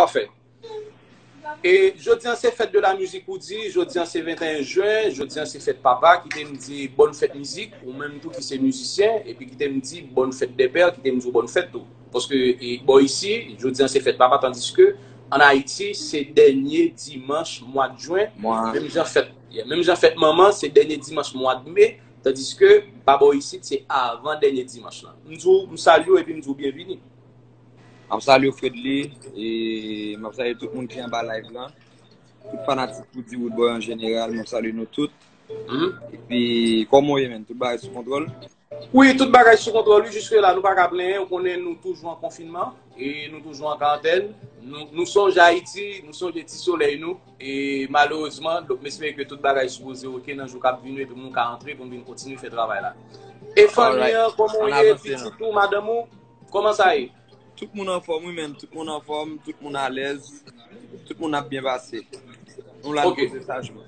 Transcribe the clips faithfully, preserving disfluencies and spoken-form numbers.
Pafè. E jodi an se fèt de la mizik ou di, jodi an se venteyen jen, jodi an se fèt papa, kite m di bòn fèt mizik, ou menm tou ki se mizisyen, epi kite m di bòn fèt dè pè, kite m di w bòn fèt tou. Paske e, bò isi, jodi an se fèt papa, tandiske an Ayiti, se dènye dimanch mwa d jen, Mwa. menm jan fèt, yeah, menm jan fèt manman, se dènye dimanch mwa d me, tandiske pa bò isit, se avan dènye dimanch lan. M di w, m salye w epi m di w byenvini. M ap salye w, Fredly, e m ap salye tout moun ki anba live lan. Tout fanatik Roody Roodboy an jeneral, m ap salye nou tout. Mhm. Epi, kòman w ye, menn? Tout bagay sou kontwòl? Wi, tout bagay sou kontwòl, wi, jiske la, nou pa ka plenyen, ou konnen nou toujou an konfinman, e nou toujou an karantèn. Nou, nou sonje Ayiti, nou sonje ti solèy nou, e malerezman, donk, m espere ke tout bagay sipoze oke nan jou k ap vini, epi nou ka antre pou nou vin kontinye fè travay la. E fanmi Alright. An, kòman w Ann ye, avanse, non. pitit ou, madanm ou, kòman sa ye? Tout moun anfòm, wi, menn. Tout moun anfòm, tout moun alèz. Tout moun ap byen pase. Nou la, nou Ok. poze sajman.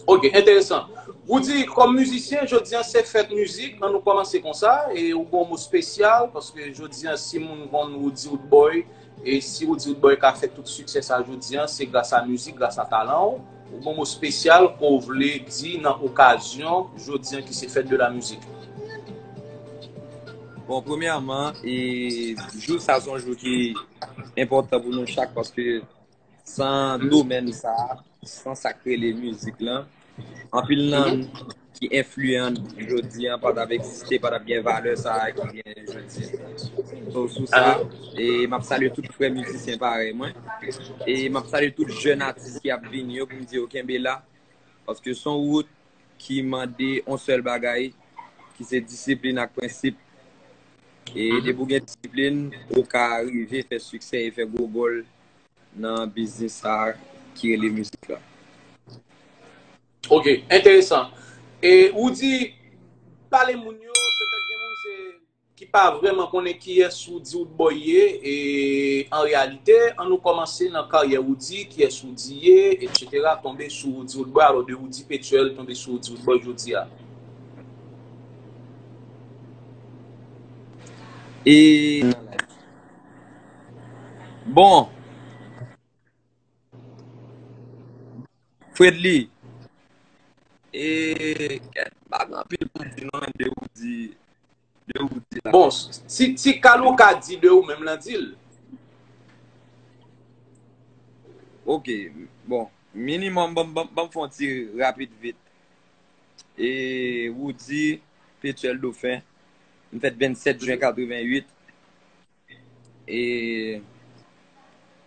Ok, enteresan. Roody, kòm mizisyen, jodi an se fèt mizik, ann nou kòmanse konsa, e ou gon mo espesyal, paske jodi an, si moun konn Roody Roodboy, e si Roody Roodboy ka fè tout siksè sa jodi an, se gras a mizik, gras a talan w. Ou gon mo espesyal ke w vle di nan okazyon jodi an ki se fèt de la mizik? Bon, premyèman, e jou sa se yon jou ki enpòtan pou nou chak, paske san domèn sa, san sa k rele mizik lan, anpil nan ki enfliyan jodi an pa t ap egziste, pa t ap gen valè sa a ki gen jodi an. So, sou sa, e m ap salye tout frè mizisyen parèy mwen. E m ap salye tout jèn atis ki ap vini yo pou m di yo kenbe la. Paske se yon wout ki mande yon sèl bagay, ki se disiplin ak prensip. E depi w gen disiplin, ou ka rive fè siksè e fè gwo gòl nan biznis sa a ki rele mizik la. Ok, enteresan. E Roody, pale moun yo, petèt gen moun se ki pa vrèman konnen kiyès Roody Roodboy ye, e an reyalite, ann nou kòmanse nan karyè Roody, kiyès Roody ye, etsetera, tonbe sou Roody Roodboy, alò de Roody Petuel, tonbe sou Roody Roodboy jodi a. E bon, Fredly, e kèt, m pa gen anpil pou m di non, men de Roody, de Roody la. Bon, si, si Kalou ka di de ou menm lan, di l. Ok, bon, minimòm, ban m, ban m, ban m fè yon ti rapid vit. E Roody Petuel Dauphin, m fèt vennsèt jen katrevennuit. E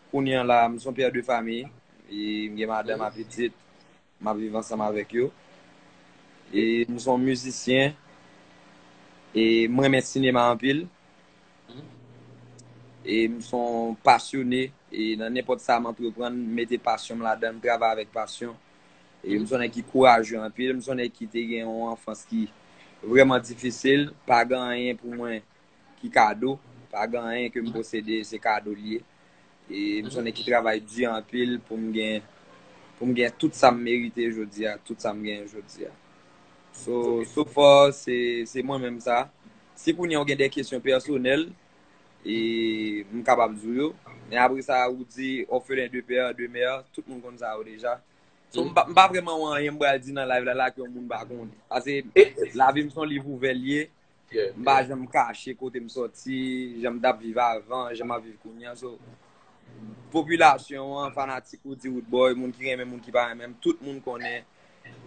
kounye a la, m se yon pè de famiy. E m gen madanm ak pitit. M ap viv ansanm avèk yo. E m se yon mizisyen. E m renmen sinema anpil. E m se yon pasyone. E nan nenpòt sa m antreprann, m mete pasyon m ladan, m travay avèk pasyon. E m se yon nèg ki kouraje anpil, m se yon nèg ki te gen yon anfans ki vrèman difisil, pa gen anyen pou mwen ki kado, pa gen anyen ke m posede, se kado l ye. E m se yon nèg ki travay di anpil pou m gen, pou m gen tout sa m merite jodi a, tout sa m genyen jodi a. So, so far, se, se mwen menm sa. Si kounye a w gen de kesyon pèsonèl, e m kapab di w yo. Men apre sa, ou di orphelin de père, de mère, tout moun konn sa yo deja. So, m pa, m pa vrèman wè anyen m pral di nan live la, la ke yon moun pa konnen. Paske lavi m se yon liv ouvè l ye. M pa janm kache kote m sòti, jan m t ap viv avan, jan m ap viv kounye a. So, popilasyon an, fanatik Roody Roodboy, moun ki renmen, moun ki pa renmen m, tout moun konnen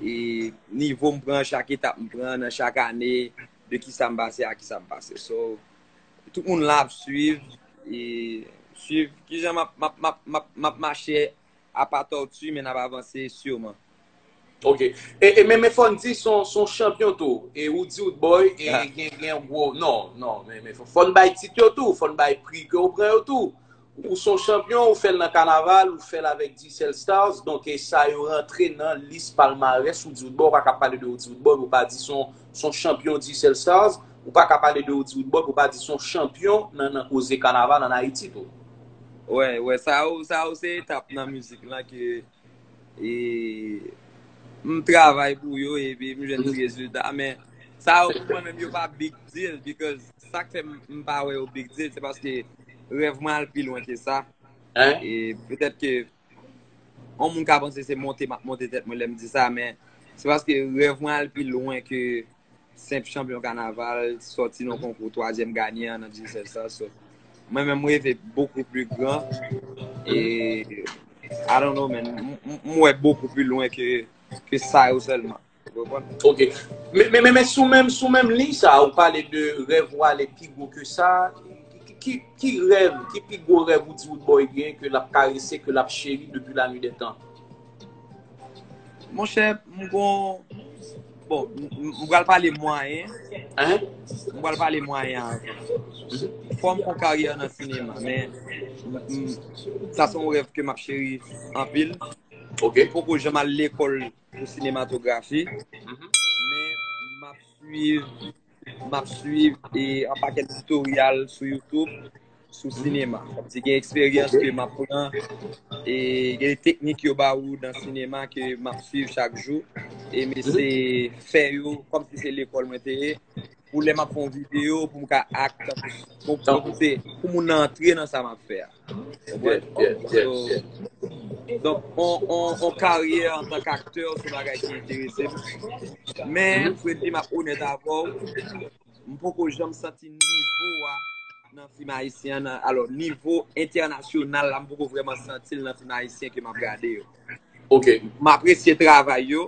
e nivo m pran, chak etap m pran nan chak ane, de kisa m pase a kisa m pase. So, tout moun la ap swiv, e swiv kijan m ap, m ap, m ap, m ap, m ap mache apa tòti, men n ap avanse siman. Ok. E, e men, men fò n di se yon, se yon chanpyon tou. E Roody Roodboy, e gen, gen gwo, non, non, men, men fò, fò n bay tit yo tou, fò n bay pri ke w pran yo tou. Ou se yon chanpyon, ou fè l nan kanaval, ou fè l avèk Digicel Stars, donk e sa yo rantre nan lis palmarès Roody Roodboy, ou pa ka pale de Roody Roodboy, ou pa di se yon, se yon chanpyon Digicel Stars, ou pa ka pale de Roody Roodboy, ou pa di se yon chanpyon nan, nan koze kanaval ann Ayiti tou. Wè, wè, sa yo, sa yo se etap nan mizik lan ke e m travay pou yo, epi m jwenn ti rezilta, men sa yo pou mwen menm yo pa big deal, because sa k fè m, m pa wè yo big deal, se paske rèv mwen al pi lwen ke sa. Hein? E petèt ke yon moun ka panse se monte m ap monte tèt mwen lè m di sa, men se paske rèv mwen al pi lwen ke senp chanpyon kanaval, sòti nan konkou twazyèm ganyan nan diz sèz sa. So, mwen menm, m reve bokou pli gran. E, I don't know, man. M- m- M wè bokou pli lwen ke, ke sa yo sèlman. Ou konprann? Ok. Men, men, men, men sou menm, sou menm liy sa, ou pale de rèv ou ale pi gwo ke sa. Ki, ki, ki, ki rèv, ki pi gwo rèv ou di Roodboy gen, ke l ap karese, ke l ap cheri depi la nuit des temps? Monchè, m gon. Bon, m- m- m pral pale mwayen. Hein? M pral pale mwayen avan. Fò m fè yon karyè nan sinema, men m- m- sa se yon rèv ke m ap cheri anpil. Ok. M poko janm al lekòl pou sinematografi, men m ap swiv, m ap swiv e yon pakèt titoryal sou YouTube sou sinema. Kòmsi gen eksperyans ke m ap pran e gen teknik yo ba ou nan sinema ke m ap swiv chak jou e m eseye fè yo kòmsi se lekòl mwen te ye. Pou lè m ap fè yon videyo, pou m ka act, pou, pou, pou, pou, pou moun nan antre nan sa m ap fè a. Yeah, yeah, yeah, yeah. Donk, on, on, on karyè antank aktè, se yon bagay ki enterese m. Men, Fredly, m ap onèt avè w, m poko janm santi nivo a nan fim ayisyen an. Alò, nivo entènasyonal la, m poko vrèman santi l nan fim ayisyen ke m ap gade yo. Ok. M apresye travay yo.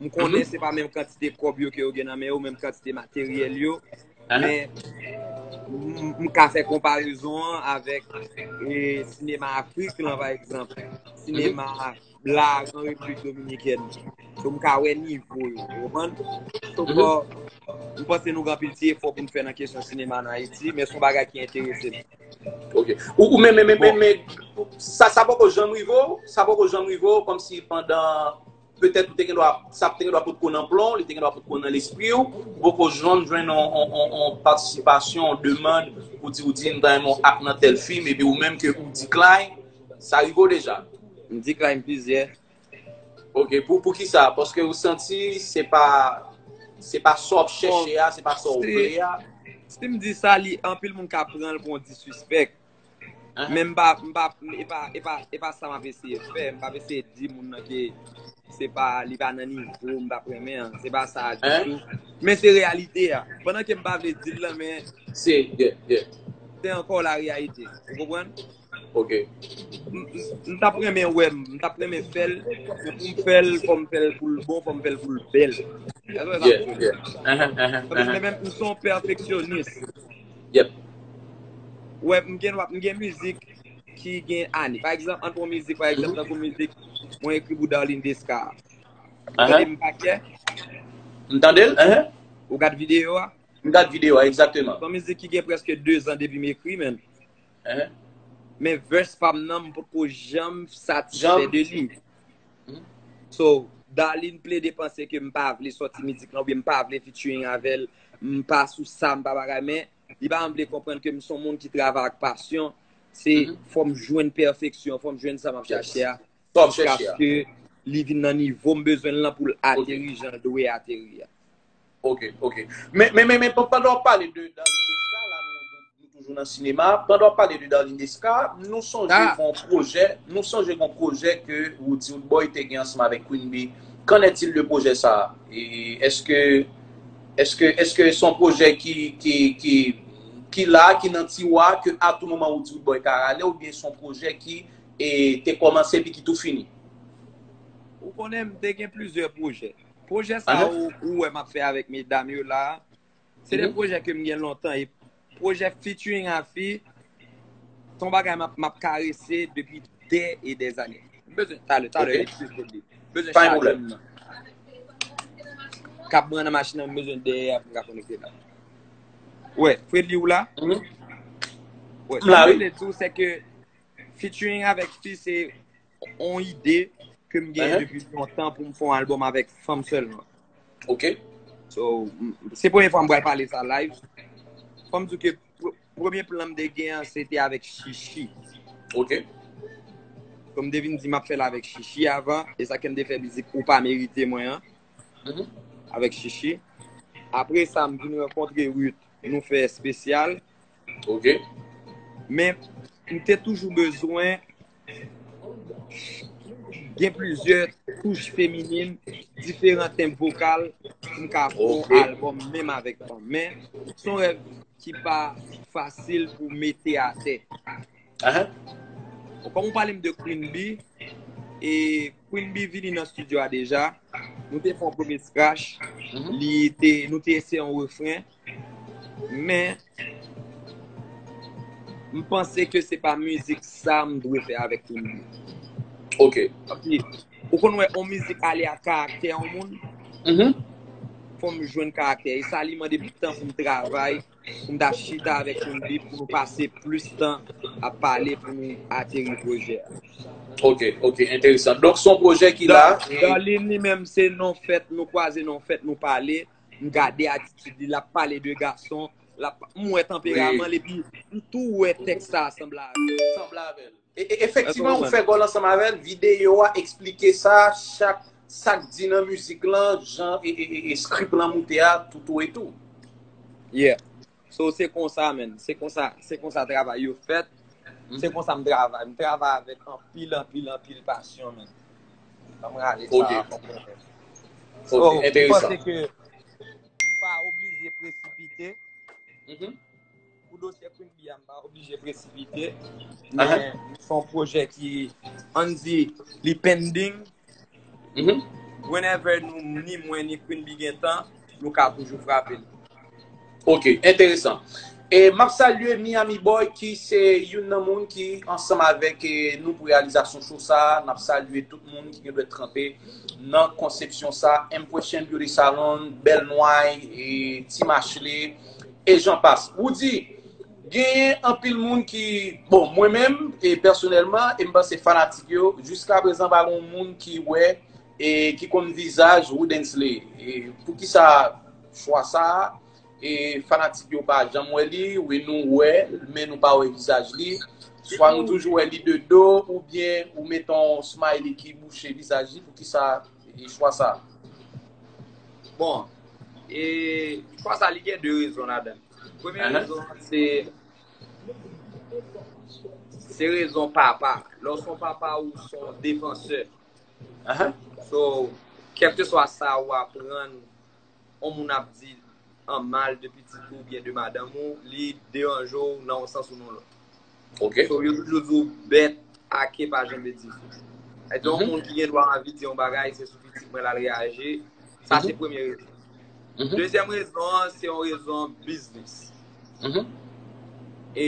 M konnen se pa menm kantite kòb yo ke yo gen nan men yo, menm kantite materyèl yo. Men m- m ka fè konparezon an avèk e, sinema Afrik lan, pa egzanp. Sinema la an Repiblik Dominikèn. So, m ka wè nivo yo, ou konprann? So, fò- m panse nou gen anpil ti efò pou n fè nan kesyon sinema an Ayiti, men se yon bagay ki enterese m. Ok. Ou, ou men, men, men, men, men sa, sa poko janm rive w, sa poko janm rive w, kòmsi pandan, petèt ou te gen dwa, sa te gen dwa potko nan plan w, li te gen dwa potko nan lespri w, ou poko janm jwenn on, on, on, on patisipasyon, on demann pou di ou di m ta renmen w ak nan tèl fim, epi ou menm ke ou decline, sa rive w deja? M decline plizyè. Ok, pou, pou ki sa? Paske ou santi se pa, se pa sa w ap chèche a, se pa sa w vle a. Si m di sa, li anpil moun ka pran l pou yon disrespect. Men m pa, m pa, e pa, e pa, e pa sa m ap eseye fè. M p ap eseye di moun nan ke se pa, li pa nan nivo m t ap renmen an. Se pa sa ditou. Men se reyalite a. Pandan ke m pa vle di l lan, men Se, yeah, yeah. Se ankò la reyalite. Ou konprann? Ok. M- m- m t ap renmen wè m, m t ap renmen fè l, men pou m fè l, fò m fè l pou l bon, fò m fè l pou l bèl. Èske w wè sa m Yeah, vle di? yeah. Uh-huh, uh-huh, Paske uh-huh. Men menm m se yon pèfeksyonist. Yep. Wè, m gen, m gen mizik ki gen ane. Pa egzanp, ann pran mizik, pa egzanp, tankou mizik mwen ekri pou Darline Desca. Ou tande m pa kè? M tande l? Uh-huh. Ou gad videyo a? M gad videyo a, egzakteman. Se yon mizik ki gen prèske de zan depi m ekri, men. Uh-huh. Men verse pa m nan, m potko janm satisfè Janm. De li. Mhm. So, Darline plede panse ke m pa vle sòti mizik lan, oubyen m pa vle featuring avè l, m pa sou sa, m pa bagay, men li pa janm vle konprann ke m se yon moun ki travay ak pasyon. Se Mhm. Fò m jwenn pèfeksyon, fò m jwenn sa m ap chache a. Sa w ap chèche a. Jiskaske li vin nan nivo m bezwen l lan pou l ateri jan l dwe ateri a. Ok, ok. Men, men, men, men pandan w pale de Darline Desca, la nou, nou, nou toujou nan sinema. Pandan w pale de Darline Desca, nou sonje Ah. Gon pwojè, nou sonje gon pwojè ke Roody Roodboy te gen ansanm avèk Queen Bee. Qu'en est-il de pwojè sa a? E èske, èske, èske se yon pwojè ki, ki, ki, ki la, ki nan tiwa, ke a tou moman Roody Roodboy ka rale, oubyen se yon pwojè ki e, te kòmanse epi ki tou fini? Ou konnen m te gen plizyè pwojè. Pwojè sa Aha. ou, ou wè m ap fè avèk medam yo la, se de Mhm. pwojè ke m gen lontan. E pwojè featuring a fi, se yon bagay m ap, m ap karese depi dè e dè zane. M bezwen, talè, talè, Ok. eskize m, m bezwen Pa gen chaje pwoblèm. m nan. Kab mwen nan machin nan, m bezwen dèyè a pou m ka konekte la. Wè, Fredly, ou la? Mhm. Wè, M la, sa m wi. vle di w, se ke featuring avèk fi, se yon ide ke m genyen Uh-huh. Depi lontan pou m fè yon album avèk fanm sèlman. Ok. So, m- se premye fwa m pral pale sa live. Fò m di w ke pr- premye plan m te gen an, se te avèk Chichi. Ok. Kòm m te vin di m ap fè l avèk Chichi avan, e sa ke m te fè mizik Ou pa merite mwen an, Mhm. avèk Chichi. Apre sa, m vin rankontre Ruth, nou fè espesyal. Ok. Men, m te toujou bezwen gen plizyè touch feminin, diferan tenb vokal, pou m ka fè yon albòm menm avèk fanm. Men, se yon rèv ki pa fasil pou mete atè. Bon, kòm ou pale m de Queen Bee, e Queen Bee vini nan estidyo a deja. Nou te fè yon premye scratch. Li te, nou te eseye yon refren. Men, m panse ke se pa mizik sa m dwe fè avèk Queen Bee. Ok. Ou konn wè yon mizik ale ak karaktè yon moun? Fò m jwenn karaktè. E sa li mande m tan pou m travay, pou m ta chita avèk Queen Bee, pou nou pase plis tan ap pale, pou nou ateri pwojè a. Ok, ok, enteresan. Donk, se yon pwojè ki la. Darline, li menm, se non fèt, nou kwaze non fèt, nou pale. M gade atitid li, l ap pale de gason, l ap, m wè tanperaman l, epi m tou wè tèks sa a sanble avè l. E, e, efektivman, ou fè gòl ansanm avè l, videyo a eksplike sa, chak, sa k di nan mizik lan, jan e, e, e, e script lan moute a, toutou e tou. Yeah. So, se konsa, man. Se konsa, se konsa travay yo fèt. Se konsa m travay. M travay avèk anpil, anpil, anpil pasyon, man. Ban m rale sa a. Ok, enteresan. M panse ke m pa oblije presipite. Pou dosye Queen Bee a, m pa oblije presipite. Men se yon pwojè ki, ann di, li pending. Whenever nou, ni mwen, ni Queen Bee gen tan, nou ka toujou frape l. Ok, enteresan. E m ap salye Miami Boy ki se youn nan moun ki ansanm avèk, e, nou pou reyalizasyon show sa a. N ap salye tout moun ki gen dwèt tranpe nan konsepsyon sa a. M Question Beauty Salon, Bèl Nway, e, Team Ashley, e jan pas. Woody, genyen anpil moun ki, bon, mwen menm, e pèsonèlman, e m panse fanatik yo, jiska prezan pa gen moun ki wè, e ki konn vizaj Woodensley. E poukisa chwa sa a? E fanatik yo pa janm wè li, wi nou wè, men nou pa wè vizaj li. Swa nou toujou wè li de do, oubyen ou mete yon smiley ki bouche vizaj li, poukisa e chwa sa a? Bon, e chwa sa a, li gen de rezon ladan l. Premye rezon an, se, se rezon papa. Lè w se yon papa, ou se yon defansè. So, kèlkeswa sa ou aprann yon moun ap di an mal de pitit ou oubyen de madanm ou, li deranje w nan yon sans ou nan yon lòt. So, yo toujou di w bèt ake pa janm betize. Èske yon moun ki gen dwa anvi di yon bagay, se sou pitit mwen l al reyaji? Sa se premye rezon. Dezyèm rezon an, se yon rezon biznis. E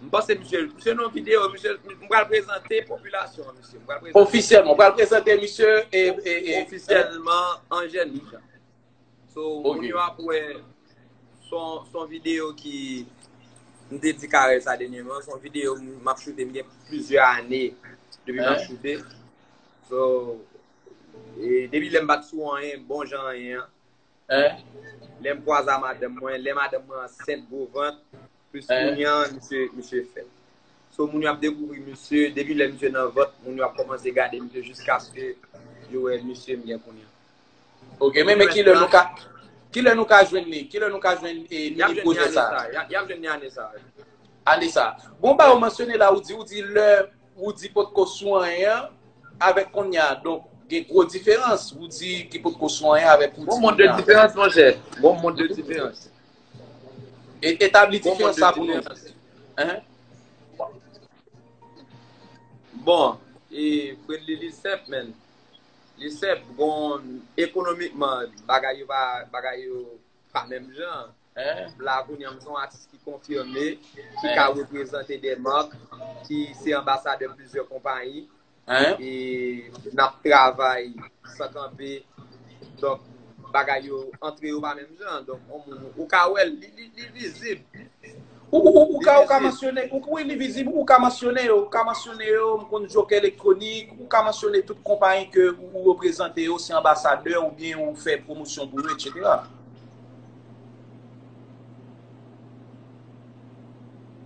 m panse misye, misye nan yon videyo, misye, m pral prezante popilasyon an, misye. M pral prezante Ofisyèlman, ou pral prezante misye e, e, e ofisyèlman an jèn jan. So, moun yo ap wè, se yon, se yon videyo ki m te di Carel sa dènyèman. Se yon videyo m ap choute, m gen plizyè ane depi m ap choute. So, e depi lè m pa t sou anyen, bon jan anyen an. Lè m kwaze a madanm mwen, lè madanm mwen ansent gwo vant, plis kounye a, misye, misye fèt. So, moun yo ap dekouvri misye, depi lè misye nan vant, moun yo ap kòmanse gade misye jiskaske yo wè misye m gen kounye a. Ok, men, men kilè nou ka, kilè nou ka jwenn li? Kilè nou ka jwenn, e, mini pwojè sa a? Y ap jwenn li ane sa a. Ane sa a. Bon, ba ou mansyone la, ou di, ou di lè, ou di potko sou anyen an, avèk kounye a. Donk, gen gwo diferans. Ou di ki potko sou anyen avèk ou di kounye a. Bon, mond de diferans, monchè. Bon, mond de diferans. E, etabli diferans sa pou nou. Bon, e, Fredly, li senp, man. Li senp, bon, ekonomikman, bagay yo pa, bagay yo pa menm jan. La, kounye a, m se yon atis ki konfime, ki ka reprezante de mak, ki se anbasadè plizyè konpayi. E n ap travay san kanpe. Donk, bagay yo, antre yo pa menm jan. Donk, yon moun, ou ka wè l, li, li, li vizib. Ou, ou, ou ka, ou ka mansyone, ou, wi, li vizib, ou ka mansyone yo, ou ka mansyone yo, m konn Joker Electronic, ou ka mansyone tout konpayi ke ou, ou reprezante yo, se anbasadè oubyen ou fè pwomosyon pou yo, etsetera.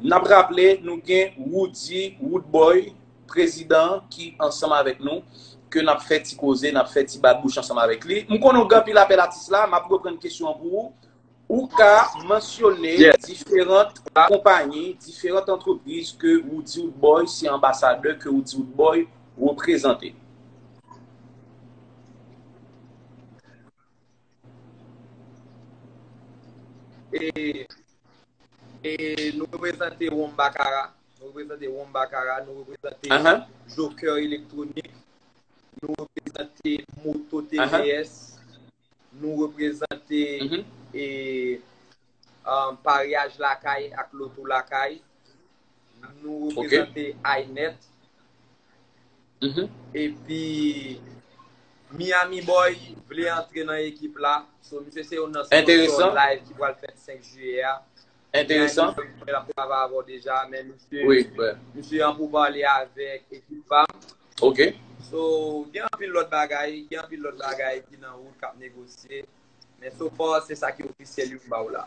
N ap raple, nou gen Roody, Roodboy, prezidan ki ansanm avèk nou, ke n ap fè ti koze, n ap fè ti bat bouch ansanm avèk li. M konnen w gen anpil apèl atis la, m ap reprann kesyon an pou ou. Ou ka mansyone diferan konpayi, diferan antrepriz ke Roody Roodboy se anbasadè, ke Roody Roodboy reprezante? E, e nou reprezante Wonbakara. Nou reprezante Wonbakara. Nou reprezante Ahan, Joker Elektronik. Nou reprezante Moto ahan, T V S. Nou reprezante mhm, e, um, Paryaj Lakay ak Loto Lakay. Nou ok, reprezante Inet. mhm. Epi Miami Boy vle antre nan ekip la. So, misye se youn nan sponsor Enteresan, live ki pral fèt senk jiyè a. Miami enteresan. Boy, mwen ap travay avè w deja, men misye, Wi, bro. Misye an pou pale avèk ekip pa m. Ok. So, gen anpil lòt bagay, gen anpil lòt bagay ki nan wout k ap negosye. Men so far, se sa ki ofisyèl yo m ba w la.